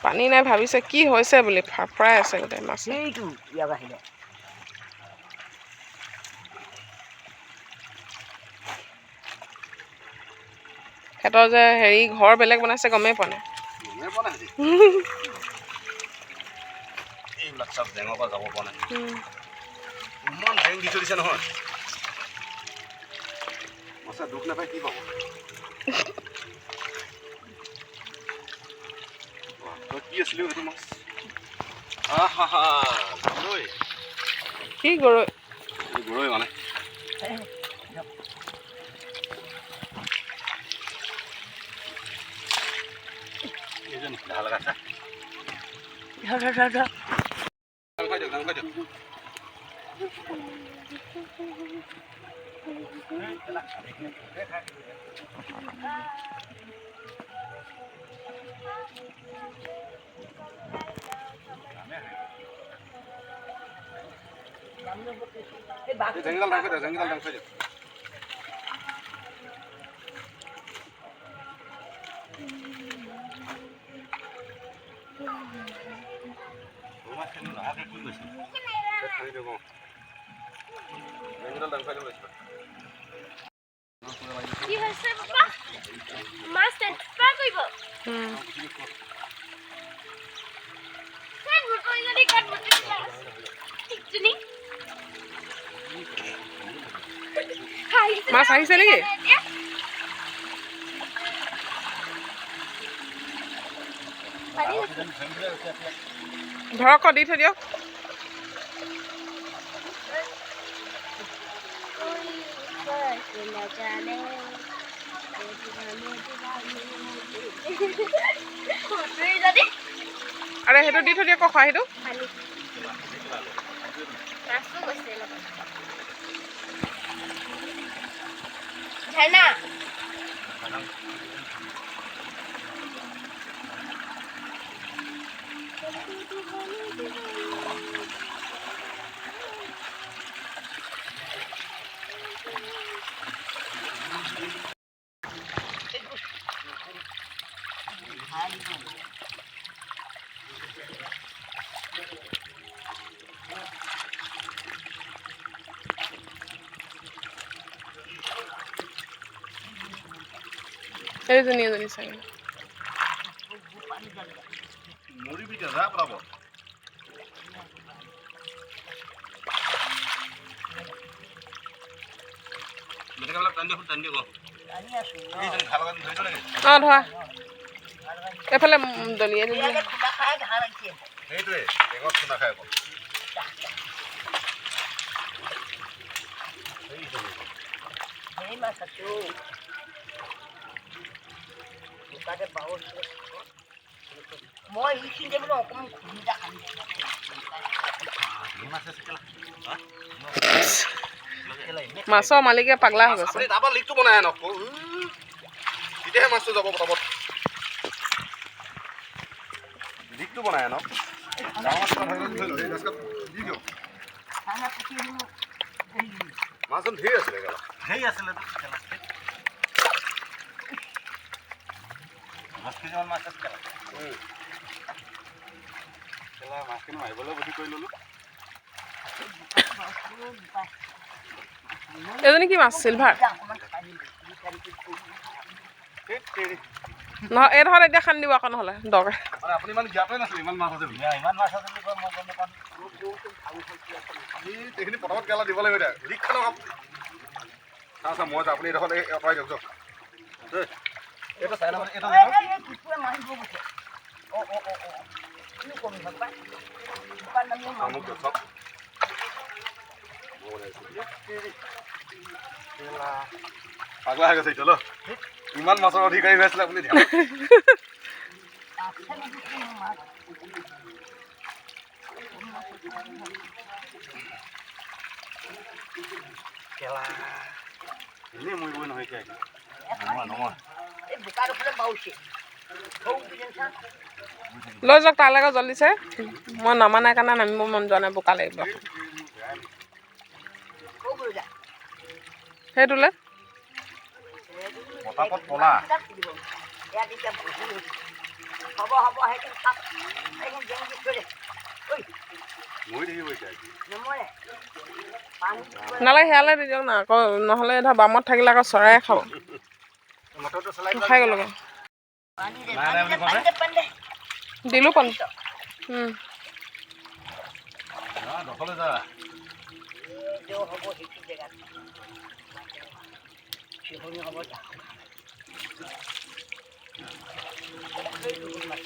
পানী নাই, ভাবিছে কি হৈছে বুলি, ফাফৰাই আছে গোটেই মাছে। সেইটো ইয়াৰ আহিলে। সিহঁতৰ যে হেৰি ঘৰ বেলেগ বনাইছে, গমেই পোৱা নাই। গমেই পোৱা নাই সিহঁতি। এইবিলাক চব জেঙৰ পৰা যাব পৰা নাই। ইমান জেং দি থৈ দিছে নহয়, মাছে দুখ নাপায় কি পাব? তই কি আছিলি অ' সেইটো মাছ? আহা, গৰৈ। কি গৰৈ? এই গৰৈ মানে। এইজনী ভাল লগাইছে। ধৰ ধৰ ধৰ ধৰ। দাং খাই দিয়ক, দাং খাই দিয়ক। এই জেঙীডাল দাং খাই দিয়ক, জেঙীডাল দাং খাই দিয়ক। এই খান্দি দিয়ক, অ'। জেঙীডাল দাং খাই দিব লাগিছিলে। কি হৈছে পাপা? মাছ ট্ৰেন্সফাৰ কৰিব। বুটুজনী ক'ত? বুটুলি মাছ ঠিকজনী। মাছ আহিছে নেকি? এতিয়া পানী। ধৰক আকৌ, দি থৈ দিয়ক। নাজানে। যদি আৰে, সেইটো দি থৈ দিয়ক আকৌ, খৰাহীটো। পানী মাছো গৈছে লগত ঝাৰণা। এইজনী, এজনী চাগে। মৰিবি এতিয়া, যা পটাপট। মেটেকাবিলাক টানি দিয়ক, টানি দিয়ক। টানি আছো। এইজনী ঘাঁহ লগাই ধৰিছ নেকি? অঁ, ধৰা। এইফালে দলিয়াই দিলে। ইয়াতে খুন্দা খাই ঘাঁহ লাগিছে। সেইটোৱে জেঙত খুন্দা খাই অকল। ধেৰ মাছ আছে অ'। বোকাতে বাও। মই এইখিনিতে বোলো অকণমান খুন্দি এটা খান্দি। ধেৰ মাছ আছে কেলা। মাছৰ মালিকে পাগলা হৈ গৈছে। আপুনি তাৰপৰা লিকটো বনাই আনক, তেতিয়াহে মাছটো যাব পটাপট। লিকটো বনাই আনক। ডাঙৰ মাছ এটা ধৰি ধৰি লওক, এই গাছকাত দি দিয়ক। মাছজন ধেৰ আছিলে কেলা। ধেৰ আছিলে কেলা। 10 কেজিমান মাছ আছে কেলা। কেলা, মাছখিনি মাৰিবলৈ বুদ্ধি কৰি ল'লোঁ। এজনী কি মাছ? চিলভাৰ? ধেত তেৰি। নহয়, এইডোখৰত এতিয়া খান্দিব আকৌ, নহ'লে দৰকাৰ। মানে আপুনি ইমান জ্ঞাতই নাছিলে ইমান মাছ আছে বুলি? ইমান মাছ আছে বুলি কয়, মই গম নাপাওঁ। এই এইখিনি পটাপট কেলা দিব লাগিব এতিয়া। লিক খানক চা চা, মই যাওঁ, আপুনি এইডোখৰত এই আঁতৰাই দিয়ক, যাওক। দেই, এইটো চাই লওক, এইটো এইটো। অ অ অ অ কি কমি থাক পাই বোকাত নামি। মোক দিয়ক, চাওক। মই বনাই আছোঁ। ধেত তেৰি। কেলা। পাগলা হৈ গৈছে এতিয়া ল। ইমান মাছৰ অধিকাৰী হৈ আছিলে আপুনি ধ্যান। আছে নেকি মাছ? কেলা, এনেই মৰিবই নহয় এতিয়া। নহয় নহয়। এই বোকাডোখৰতে বাউছে। সৌ কিজন চা। লৈ যাওক তালৈকে জলদিছে। মই নমা নাই কাৰণে নামিব মন যোৱা নাই, বোকা লাগিব। সৌ গৈ যা। সেইটোলৈ। পটাপট পলা। ইয়াত এতিয়া বহি হৈছে। হ'ব হ'ব, সেইখিনি থাক, সেইখিনি জেং দি থৈ দে। ঐ। মৰি থাকিব এতিয়া। নমৰে, পানী দিব। নালাগে, সেয়ালৈ দি দিয়ক না আকৌ, নহ'লে ধৰ বামত থাকিলে আকৌ চৰাইয়ে খাব। মটৰটো চলাই। খাই গ'লগৈ। পানী দে। নাই, পানী নাই দে। বুলি পানী দে, পানী দে। দিলোঁ পানী। দখলে যা। এইটো হ'ব, সেইটো জেগাত চিহনি হ'ব যা। সেইটো মাছ।